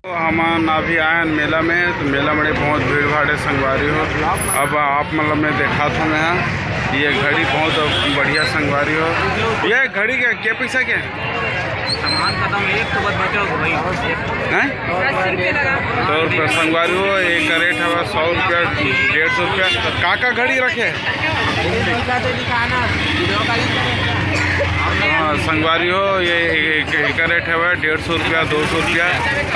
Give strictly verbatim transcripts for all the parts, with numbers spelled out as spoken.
तो हमन अभी आए हन मेला में, तो मेला में बहुत भीड़ भाड़ है संगवारी हो। अब आप मन ल मैं देखात हँव मैं ह, ये घड़ी बहुत बढ़िया संगवारी हो। ये घड़ी के, के पैसा के? सामान खत्म, एक तो बस बचा हो भाई। हैं? दस रुपये लगा। सौ रुपया संगवारी हो, एक का रेट हवा सौ रुपया, डेढ़ सौ रुपया। का का घड़ी रखे? हाँ, संगवारी हो, ये एक, एक, एक रेट हवय डेढ़ सौ रुपया, दो सौ रुपया।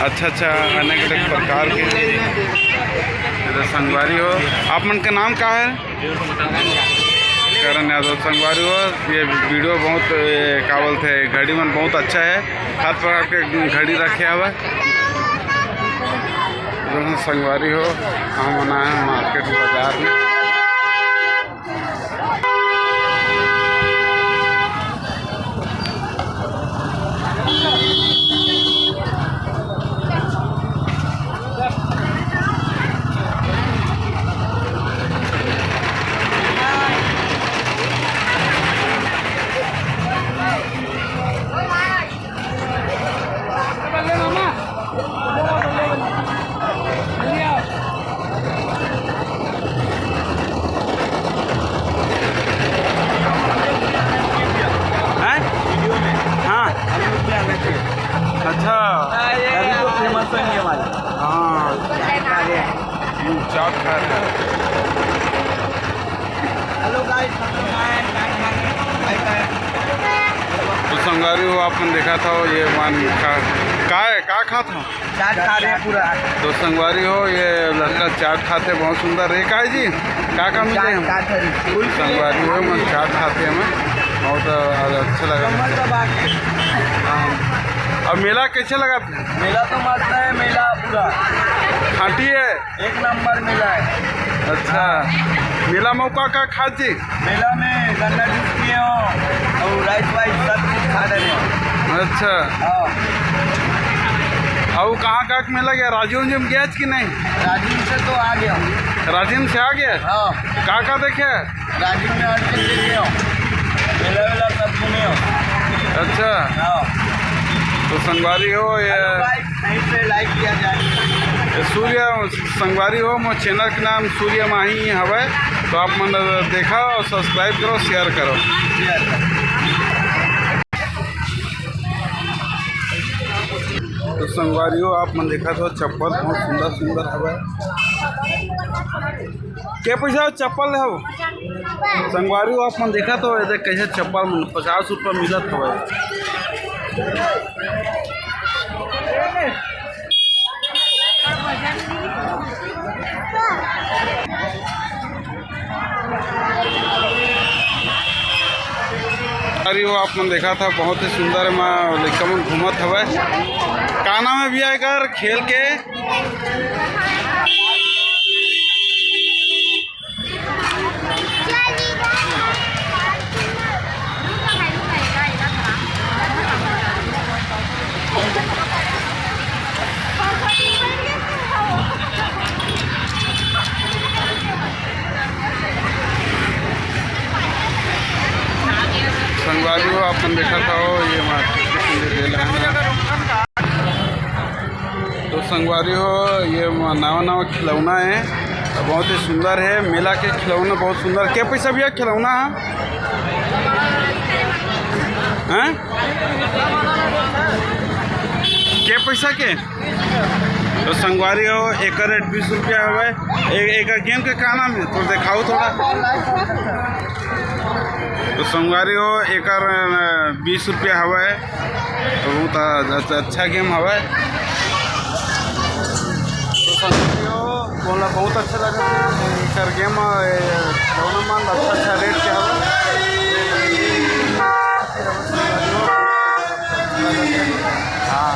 अच्छा, अच्छा, अनेक, अनेक प्रकार के। ये तो संगवारी हो, आप मन का नाम का है? करण यादव। संगवारी हो, ये वीडियो बहुत, ए, का बोलते हैं, घड़ी मन बहुत अच्छा है, हर प्रकार के घड़ी रखे हवय। जो है संगवारी हो, हम आए हैं मार्केट बाजार में। हैं? हाँ। अच्छा। अभी तो फेमस है ये वाला। हाँ। चाट खा रहे हैं। हेलो गाइस, हम लोग आए हैं चाट खाने। बाय बाय। तो संगवारी हो, आप मन देखा था ये मान खा, का है, का खा था? चाट खा रहे हैं पूरा। तो संगवारी हो, ये लड़का चाट खाते, बहुत सुंदर है। का है जी, का का मिले हम? चाट खा रहे हैं। संगवारी हो, मन चाट खाते हैं, हमें बहुत अच्छा लगा। कमल का बाग। हाँ। अब मेला कैसे लगा? मेला तो मस्त है, मेला पूरा खाटी है। एक नंबर मेला है। अच्छा, मेला में का का खात जी? मेला में गन्ना जूस पिए हो और राइस वाइस सब चीज खा रहे हो। अच्छा। हाँ। और कहाँ कहाँ मेला गया? राजिम उजिम गया कि नहीं? राजिम से तो आ गया। राजिम से आ गया? हाँ। का का देखे? राजिम में हर चीज देखे हो, मेला वेला सब घूमे हो। अच्छा। हाँ। तो संगवारी हो, ये भाई, सही से लाइक किया जाए। ये सूर्य संगवारी हो, मोर चैनल के नाम सूर्य माही हवय, तो आप मन देखा और सब्सक्राइब करो, शेयर करो। तो संगवारी हो, आप मन देखा था चप्पल बहुत सुंदर सुंदर हवय। के पैसा हो चप्पल ले हो? संगवारी हो, आप मन देखा तो ये देख कैसे चप्पल मन पचास रुपया मिलत हवय। अरे वो आप मन देखा था, बहुत ही सुंदर एमा लइका मन घूमत हवय। का नाम है भैया एकर खेल के? संगवारी हो, आप मन देखत हो, ये मार्केट के संगे मेला है। तो संगवारी हो, ये म-, नवा नवा खिलौना है, बहुत ही सुंदर है। मेला के खिलौना बहुत सुंदर। के पैसा भैया खिलौना है? हैं? के पैसा के? तो संगवारी हो, एकर रेट बीस रुपया हवय। ए-, एकर गेम के का नाम है? तो दिखाओ थोड़ा। तो संगवारी हो, एकर, अ, बीस रुपया हवय। तो बहुत अ-, अच्छा, अच्छा गेम हवय। तो संगवारी हो, मोला बहुत अच्छा लगा एकर गेम, अ, दोनों मन अच्छा, अच्छा रेट के हवय। हाँ।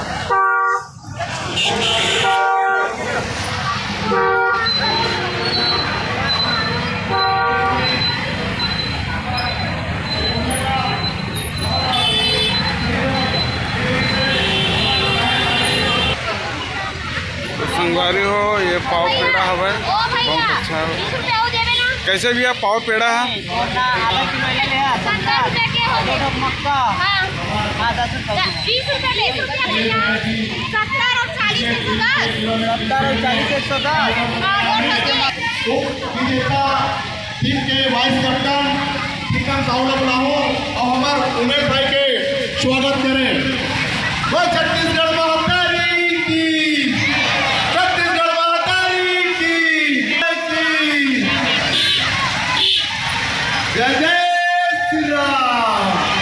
तो संगवारी हो, ये पाव पेड़ा हवय, बहुत अच्छा हवय। कैसे भैया पाव पेड़ा है? आधा किलो ले ले, सत्तर। आधा तो खाओ। बीस रुपया, बीस रुपया भैया। सत्तर और चालीस। सत्तर और चालीस एक सौ दस। उप विजेता टीम के वाइस कैप्टन प्रीतम साहू ला बुलाहूं और हमर उमेश भाई के स्वागत करें। बोल छत्तीसगढ़ महतारी की, छत्तीसगढ़ महतारी की, जय जय श्री राम।